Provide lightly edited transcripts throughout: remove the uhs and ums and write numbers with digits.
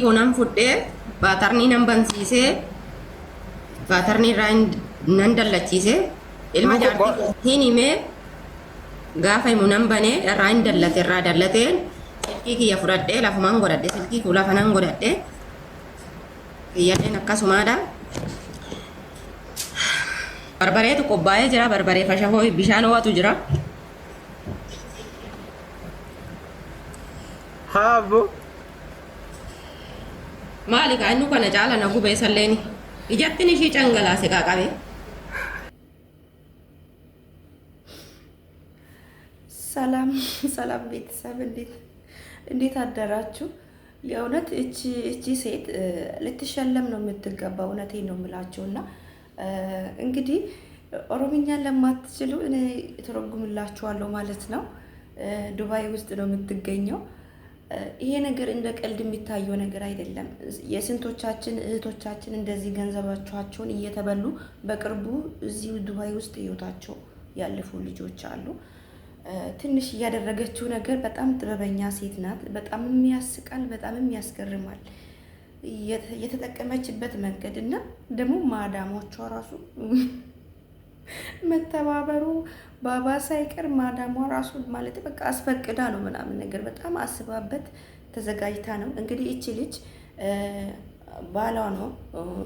Kunan fudhee baatarnii nan bansiisee baatarnii irraa nan dallachiisee ilma jaartii hin himee gaafa himu nan banee irraa hin dallate irraa dallateen silkii kiyya fudhadhee lafumaan godhadhe silkii koo lafa nan godhadhe kiyyalleen akkasumaadha. Barbareetu qophaa'ee jira barbaree fashafoo bishaan ho'atu jira. Haa abbo. Maali kaa inni kana caala na gubee salleeni. Ijattin ishii cangalaase qaqabe. ሰላም ሰላም ቤተሰብ እንዴት እንዴት አደራችሁ? የእውነት እቺ እቺ ሴት ልትሸለም ነው የምትገባ። እውነቴን ነው የምላችሁ። እና እንግዲህ ኦሮምኛን ለማትችሉ እኔ እተረጉምላችኋለሁ ማለት ነው። ዱባይ ውስጥ ነው የምትገኘው። ይሄ ነገር እንደ ቀልድ የሚታየው ነገር አይደለም። የስንቶቻችን እህቶቻችን እንደዚህ ገንዘባቸውን እየተበሉ በቅርቡ እዚሁ ዱባይ ውስጥ ህይወታቸው ያለፉ ልጆች አሉ። ትንሽ እያደረገችው ነገር በጣም ጥበበኛ ሴት ናት። በጣም የሚያስቃል፣ በጣም የሚያስገርማል የተጠቀመችበት መንገድ እና ደግሞ ማዳሞቿ ራሱ መተባበሩ ባባ ሳይቀር ማዳሟ ራሱ ማለት በቃ አስፈቅዳ ነው ምናምን ነገር በጣም አስባበት ተዘጋጅታ ነው። እንግዲህ እቺ ልጅ ባሏ ነው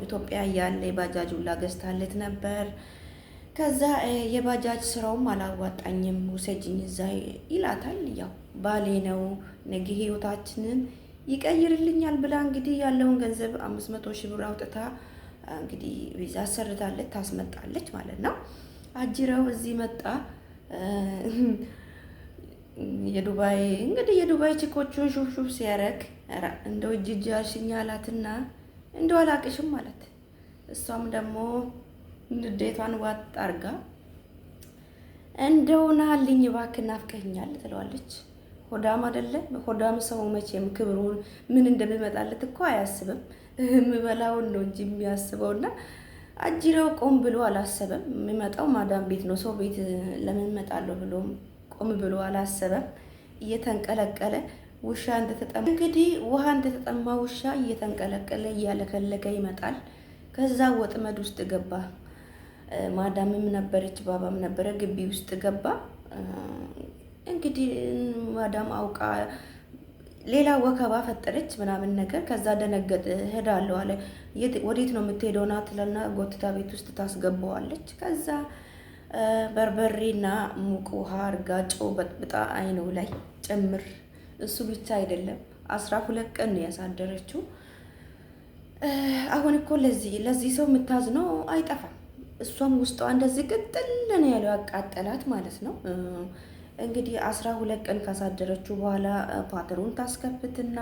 ኢትዮጵያ ያለ የባጃጅ ሁላ ገዝታለት ነበር። ከዛ የባጃጅ ስራውም አላዋጣኝም ውሰጅኝ እዛ ይላታል። ያው ባሌ ነው ነገ ህይወታችንን ይቀይርልኛል ብላ እንግዲህ ያለውን ገንዘብ 500,000 ብር አውጥታ እንግዲህ ቪዛ አሰርታለች ታስመጣለች ማለት ነው። አጅረው እዚህ መጣ። የዱባይ እንግዲህ የዱባይ ችኮቹን ሹፍ ሹፍ ሲያረግ እንደው እጅ እጅ ያልሽኝ አላትና እንደው አላቅሽም ማለት እሷም ደግሞ ንዴቷን ዋጥ አርጋ እንደው ናልኝ እባክህ ናፍቀኸኛል ትለዋለች። ሆዳም አይደለ? ሆዳም ሰው መቼም ክብሩን ምን እንደሚመጣለት እኮ አያስብም። የምበላውን ነው እንጂ የሚያስበውና አጅሬው ቆም ብሎ አላሰበም። የሚመጣው ማዳም ቤት ነው፣ ሰው ቤት ለምን እመጣለሁ ብሎም ቆም ብሎ አላሰበም። እየተንቀለቀለ ውሻ እንደተጠማ እንግዲህ ውሃ እንደተጠማ ውሻ እየተንቀለቀለ እያለከለከ ይመጣል። ከዛ ወጥመድ ውስጥ ገባ። ማዳምም ነበረች፣ ባባም ነበረ። ግቢ ውስጥ ገባ። እንግዲህ ማዳም አውቃ ሌላ ወከባ ፈጠረች ምናምን ነገር። ከዛ ደነገጠ። እሄዳለሁ አለ። ወዴት ነው የምትሄደው? ና ትለና ጎትታ ቤት ውስጥ ታስገባዋለች። ከዛ በርበሬና ሙቅ ውሃ አርጋ ጨው በጥብጣ አይኑ ላይ ጭምር። እሱ ብቻ አይደለም 12 ቀን ነው ያሳደረችው። አሁን እኮ ለዚህ ለዚህ ሰው የምታዝነው አይጠፋም። እሷም ውስጧ እንደዚህ ቅጥል ነው ያለው ያቃጠላት ማለት ነው። እንግዲህ 12 ቀን ካሳደረችው በኋላ ፓተሩን ታስከፍትና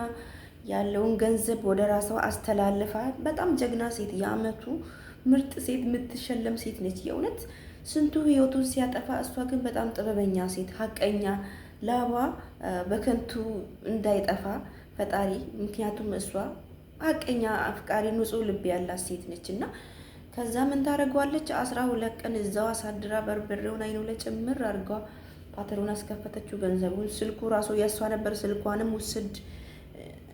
ያለውን ገንዘብ ወደ ራሷ አስተላልፋ፣ በጣም ጀግና ሴት፣ የአመቱ ምርጥ ሴት፣ የምትሸለም ሴት ነች። የእውነት ስንቱ ህይወቱን ሲያጠፋ፣ እሷ ግን በጣም ጥበበኛ ሴት፣ ሀቀኛ፣ ላቧ በከንቱ እንዳይጠፋ ፈጣሪ፣ ምክንያቱም እሷ ሀቀኛ አፍቃሪ፣ ንጹሕ ልብ ያላት ሴት ነች እና ከዛ ምን ታደርገዋለች? 12 ቀን እዛው አሳድራ በርበሬውን አይኑ ላይ ጭምር አድርጋ ፓተሩን አስከፈተችው። ገንዘቡን ስልኩ ራሱ የእሷ ነበር። ስልኳንም ውስድ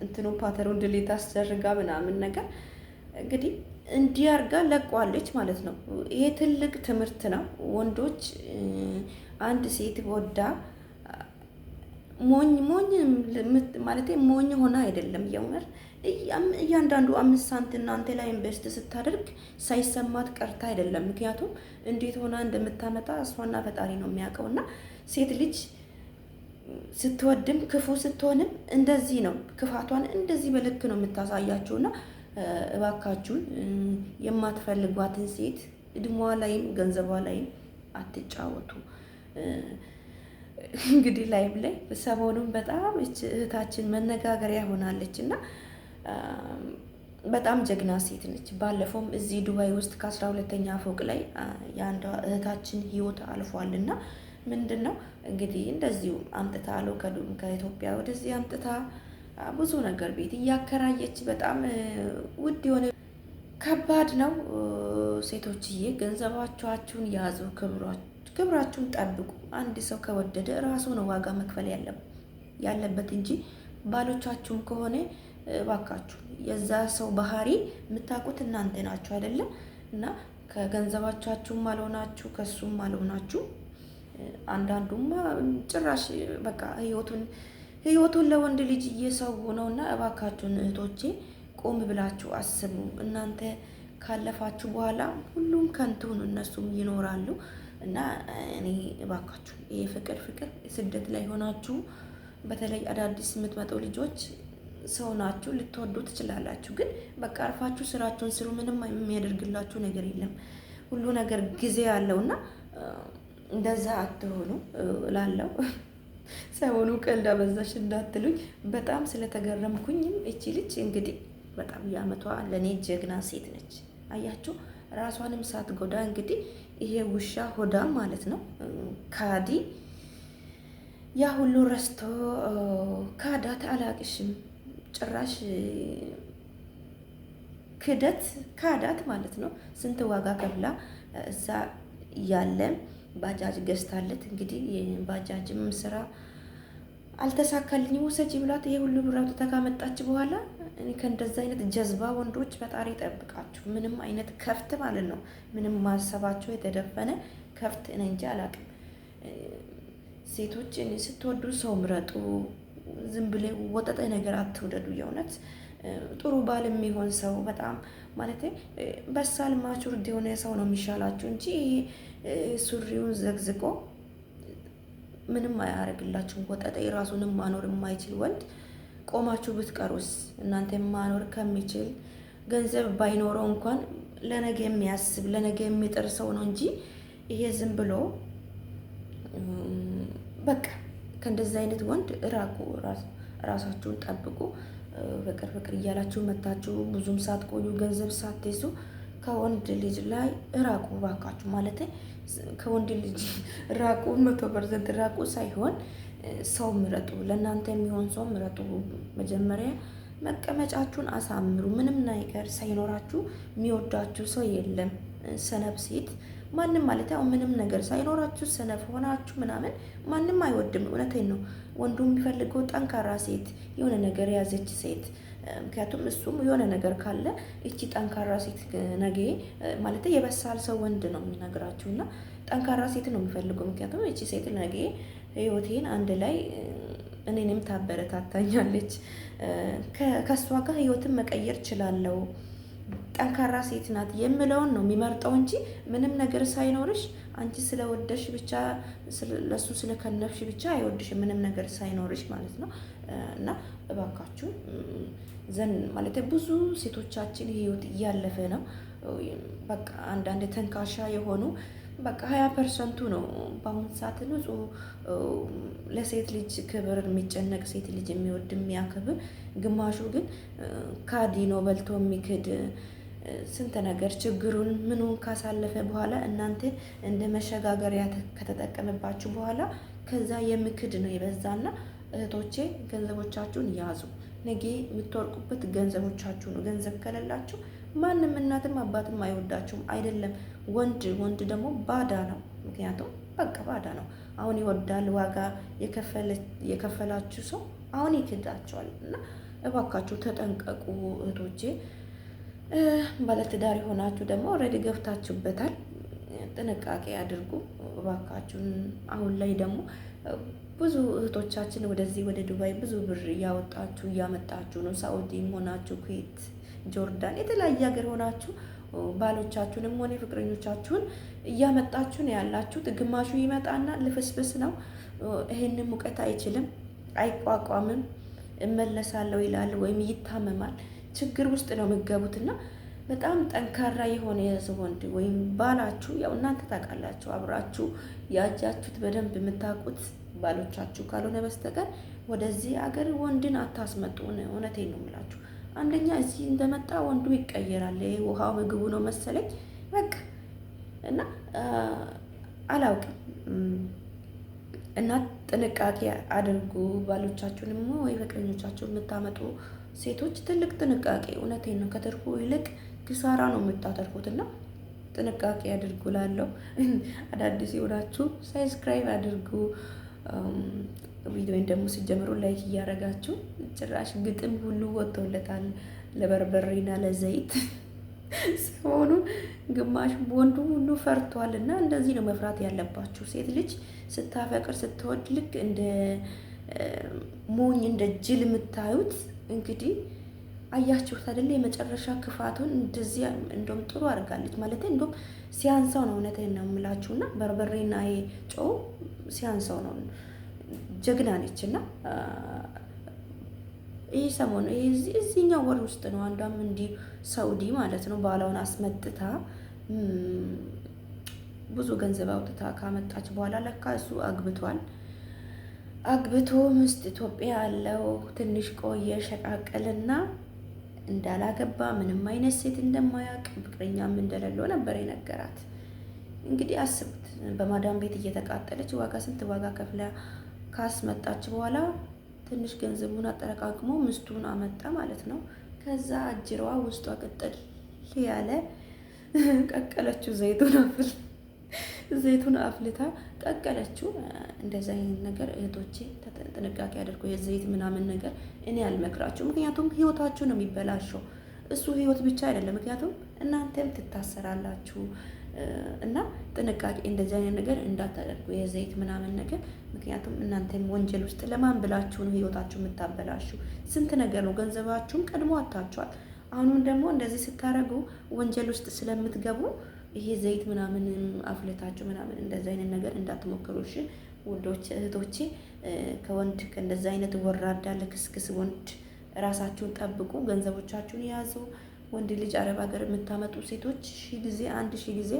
እንትኑ ፓተሩን delete አስደርጋ ምናምን ነገር እንግዲህ እንዲህ አድርጋ ለቋለች ማለት ነው። ይሄ ትልቅ ትምህርት ነው። ወንዶች አንድ ሴት ወዳ ሞኝ ሞኝ ማለት ሞኝ ሆና አይደለም። የእውነት እያንዳንዱ 5 ሳንቲም እናንተ ላይ invest ስታደርግ ሳይሰማት ቀርታ አይደለም። ምክንያቱም እንዴት ሆና እንደምታመጣ እሷና ፈጣሪ ነው የሚያውቀው። እና ሴት ልጅ ስትወድም ክፉ ስትሆንም እንደዚህ ነው። ክፋቷን እንደዚህ በልክ ነው የምታሳያችሁ። እና እባካችሁን የማትፈልጓትን ሴት እድሟ ላይም ገንዘቧ ላይም አትጫወቱ። እንግዲህ ላይም ላይ ሰሞኑን በጣም እህታችን መነጋገሪያ ሆናለች እና በጣም ጀግና ሴት ነች። ባለፈውም እዚህ ዱባይ ውስጥ ከ12ኛ ፎቅ ላይ የአንዷ እህታችን ህይወት አልፏል እና ምንድን ነው እንግዲህ እንደዚሁ አምጥታ አለው ከኢትዮጵያ ወደዚህ አምጥታ ብዙ ነገር ቤት እያከራየች በጣም ውድ የሆነ ከባድ ነው። ሴቶችዬ ገንዘባችኋችሁን ያዙ፣ ክብራችሁን ጠብቁ። አንድ ሰው ከወደደ ራሱ ነው ዋጋ መክፈል ያለበት እንጂ ባሎቻችሁም ከሆነ እባካችሁ የዛ ሰው ባህሪ የምታውቁት እናንተ ናችሁ አይደለም? እና ከገንዘባቻችሁም አልሆናችሁ ከሱም አልሆናችሁ። አንዳንዱማ ጭራሽ በቃ ህይወቱን ለወንድ ልጅ እየሰው ነው። እና እባካችሁን እህቶቼ ቆም ብላችሁ አስቡ። እናንተ ካለፋችሁ በኋላ ሁሉም ከንቱ ነው፣ እነሱም ይኖራሉ። እና እኔ እባካችሁ ይሄ ፍቅር ፍቅር ስደት ላይ ሆናችሁ በተለይ አዳዲስ የምትመጡ ልጆች ሰው ናችሁ፣ ልትወዱ ትችላላችሁ። ግን በቃ አርፋችሁ ስራችሁን ስሩ። ምንም የሚያደርግላችሁ ነገር የለም። ሁሉ ነገር ጊዜ አለውና እንደዛ አትሆኑ እላለሁ። ሰሞኑ ቀልድ አበዛሽ እንዳትሉኝ በጣም ስለተገረምኩኝም እቺ ልጅ እንግዲህ በጣም የአመቷ ለእኔ ጀግና ሴት ነች። አያችሁ ራሷንም ሳትጎዳ እንግዲህ ይሄ ውሻ ሆዳም ማለት ነው ካዲ ያ ሁሉ ረስቶ ካዳት። አላቅሽም ጭራሽ ክደት ካዳት ማለት ነው። ስንት ዋጋ ከፍላ እዛ ያለ ባጃጅ ገዝታለት እንግዲህ ባጃጅም ስራ አልተሳካልኝም ውሰጂ ብላት ይሄ ሁሉ ብር አውጥታ ካመጣች በኋላ እኔ ከእንደዛ አይነት ጀዝባ ወንዶች ፈጣሪ ይጠብቃችሁ። ምንም አይነት ከፍት ማለት ነው። ምንም ማሰባቸው የተደፈነ ከፍት እኔ እንጂ አላውቅም። ሴቶች ስትወዱ ሰው ምረጡ። ዝም ብለ ወጠጠ ነገር አትውደዱ። የእውነት ጥሩ ባል የሚሆን ሰው በጣም ማለት በሳል matured የሆነ ሰው ነው የሚሻላችሁ እንጂ ሱሪውን ዘግዝቆ ምንም አያደርግላችሁም። ወጠጤ ራሱንም ማኖር የማይችል ወንድ ቆማችሁ ብትቀሩስ? እናንተ ማኖር ከሚችል ገንዘብ ባይኖረው እንኳን ለነገ የሚያስብ ለነገ የሚጥር ሰው ነው እንጂ ይሄ ዝም ብሎ በቃ ከእንደዚህ አይነት ወንድ ራቁ፣ ራሳችሁን ጠብቁ። ፍቅር ፍቅር እያላችሁ መታችሁ ብዙም ሳትቆዩ ገንዘብ ሳትይዙ ከወንድ ልጅ ላይ ራቁ ባካችሁ። ማለት ከወንድ ልጅ ራቁ፣ 100% ራቁ ሳይሆን ሰው ምረጡ፣ ለእናንተ የሚሆን ሰው ምረጡ። መጀመሪያ መቀመጫችሁን አሳምሩ። ምንም ነገር ሳይኖራችሁ የሚወዳችሁ ሰው የለም። ሰነፍ ሴት ማንም ማለት ያው ምንም ነገር ሳይኖራችሁ ሰነፍ ሆናችሁ ምናምን ማንም አይወድም። እውነቴን ነው። ወንዱ የሚፈልገው ጠንካራ ሴት፣ የሆነ ነገር የያዘች ሴት። ምክንያቱም እሱም የሆነ ነገር ካለ እቺ ጠንካራ ሴት ነገ ማለት የበሳል ሰው ወንድ ነው የሚነግራችሁ እና ጠንካራ ሴት ነው የሚፈልገው። ምክንያቱም እቺ ሴት ነገ ህይወቴን አንድ ላይ እኔንም ታበረታታኛለች፣ ከእሷ ጋር ህይወትን መቀየር ችላለው፣ ጠንካራ ሴት ናት የምለውን ነው የሚመርጠው እንጂ ምንም ነገር ሳይኖርሽ አንቺ ስለወደሽ ብቻ ለሱ ስለከነፍሽ ብቻ አይወድሽም። ምንም ነገር ሳይኖርሽ ማለት ነው። እና እባካችሁ ዘን ማለት ብዙ ሴቶቻችን ህይወት እያለፈ ነው። በቃ አንዳንድ ተንካሻ የሆኑ በቃ 20%ቱ ነው በአሁን ሰዓት ንጹህ ለሴት ልጅ ክብር የሚጨነቅ ሴት ልጅ የሚወድ የሚያከብር፣ ግማሹ ግን ካዲ ነው በልቶ የሚክድ ስንት ነገር ችግሩን ምኑን ካሳለፈ በኋላ እናንተ እንደ መሸጋገሪያ ከተጠቀመባችሁ በኋላ ከዛ የሚክድ ነው የበዛና፣ እህቶቼ ገንዘቦቻችሁን ያዙ። ነገ የምትወርቁበት ገንዘቦቻችሁ ነው። ገንዘብ ከሌላችሁ ማንም እናትም አባትም አይወዳችሁም። አይደለም ወንድ ወንድ ደግሞ ባዳ ነው። ምክንያቱም በቃ ባዳ ነው። አሁን ይወዳል ዋጋ የከፈላችሁ ሰው አሁን ይክዳቸዋል። እና እባካችሁ ተጠንቀቁ እህቶቼ። ባለትዳር የሆናችሁ ደግሞ already ገብታችሁበታል። ጥንቃቄ አድርጉ እባካችሁን። አሁን ላይ ደግሞ ብዙ እህቶቻችን ወደዚህ ወደ ዱባይ ብዙ ብር እያወጣችሁ እያመጣችሁ ነው። ሳኡዲም ሆናችሁ ኩዌት፣ ጆርዳን፣ የተለያየ ሀገር ሆናችሁ ባሎቻችሁንም ሆነ ፍቅረኞቻችሁን እያመጣችሁ ነው ያላችሁት። ግማሹ ይመጣና ልፍስፍስ ነው፣ ይሄንን ሙቀት አይችልም፣ አይቋቋምም፣ እመለሳለሁ ይላል ወይም ይታመማል። ችግር ውስጥ ነው የምገቡትና በጣም ጠንካራ የሆነ የሰው ወንድ ወይም ባላችሁ ያው እናንተ ታውቃላችሁ፣ አብራችሁ ያጃችሁት በደንብ የምታውቁት ባሎቻችሁ ካልሆነ በስተቀር ወደዚህ አገር ወንድን አታስመጡ። እውነቴን ነው የምላችሁ። አንደኛ እዚህ እንደመጣ ወንዱ ይቀየራል። ውሃው ምግቡ ነው መሰለኝ በቃ እና አላውቅም። እና ጥንቃቄ አድርጉ። ባሎቻችሁንም ወይ ፍቅረኞቻችሁን የምታመጡ ሴቶች ትልቅ ጥንቃቄ፣ እውነቴን ነው። ከትርፉ ይልቅ ኪሳራ ነው የምታተርፉት እና ጥንቃቄ አድርጉ። ላለው አዳዲስ የሆናችሁ subscribe አድርጉ። ቪዲዮን ደግሞ ሲጀምሩ like እያደረጋችሁ፣ ጭራሽ ግጥም ሁሉ ወጥቶለታል ለበርበሬና ለዘይት። ሰሞኑን ግማሽ ወንዱ ሁሉ ፈርቷል። እና እንደዚህ ነው መፍራት ያለባችሁ። ሴት ልጅ ስታፈቅር ስትወድ ልክ እንደ ሞኝ እንደ ጅል የምታዩት እንግዲህ አያችሁት አይደለ? የመጨረሻ ክፋቱን እንደዚህ እንደውም ጥሩ አድርጋለች ማለት እንደውም ሲያንሰው ነው። እውነቴን ነው የምላችሁ። እና በርበሬና ይሄ ጨው ሲያንሰው ነው። ጀግና ነች። እና ይህ ሰሞኑ እዚህኛው ወር ውስጥ ነው። አንዷም እንዲህ ሳውዲ ማለት ነው ባሏን አስመጥታ ብዙ ገንዘብ አውጥታ ካመጣች በኋላ ለካ እሱ አግብቷል። አግብቶ ምስት ኢትዮጵያ ያለው ትንሽ ቆየ፣ ሸቃቀልና እንዳላገባ፣ ምንም አይነት ሴት እንደማያውቅ፣ ፍቅረኛም እንደሌለው ነበር የነገራት። እንግዲህ አስቡት፣ በማዳም ቤት እየተቃጠለች ዋጋ ስንት ዋጋ ከፍላ ካስመጣች በኋላ ትንሽ ገንዘቡን አጠረቃቅሞ ምስቱን አመጣ ማለት ነው። ከዛ አጅሯ ውስጧ ቅጥል ያለ ቀቀለችው። ዘይቱን አፍልታ ቀቀለችው። እንደዚ አይነት ነገር እህቶቼ ጥንቃቄ አድርጎ የዘይት ምናምን ነገር እኔ አልመክራችሁ። ምክንያቱም ህይወታችሁ ነው የሚበላሸው። እሱ ህይወት ብቻ አይደለም፣ ምክንያቱም እናንተም ትታሰራላችሁ። እና ጥንቃቄ እንደዚህ አይነት ነገር እንዳታደርጉ፣ የዘይት ምናምን ነገር። ምክንያቱም እናንተም ወንጀል ውስጥ ለማን ብላችሁ ነው ህይወታችሁ የምታበላሹ? ስንት ነገር ነው። ገንዘባችሁም ቀድሞ አታችኋል። አሁንም ደግሞ እንደዚህ ስታደርጉ ወንጀል ውስጥ ስለምትገቡ ይሄ ዘይት ምናምን አፍልታችሁ ምናምን እንደዚህ አይነት ነገር እንዳትሞክሩ። እሺ ውዶች እህቶቼ፣ ከወንድ ከእንደዚህ አይነት ወራዳ ልክስክስ ወንድ ራሳችሁን ጠብቁ፣ ገንዘቦቻችሁን ያዙ። ወንድ ልጅ አረብ ሀገር የምታመጡ ሴቶች ሺ ጊዜ አንድ ሺ ጊዜ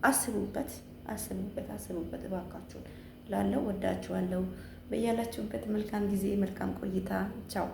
አስቡበት፣ አስቡበት፣ አስቡበት እባካችሁን። ላለው ወዳችኋለሁ። በያላችሁበት መልካም ጊዜ፣ መልካም ቆይታ። ቻው።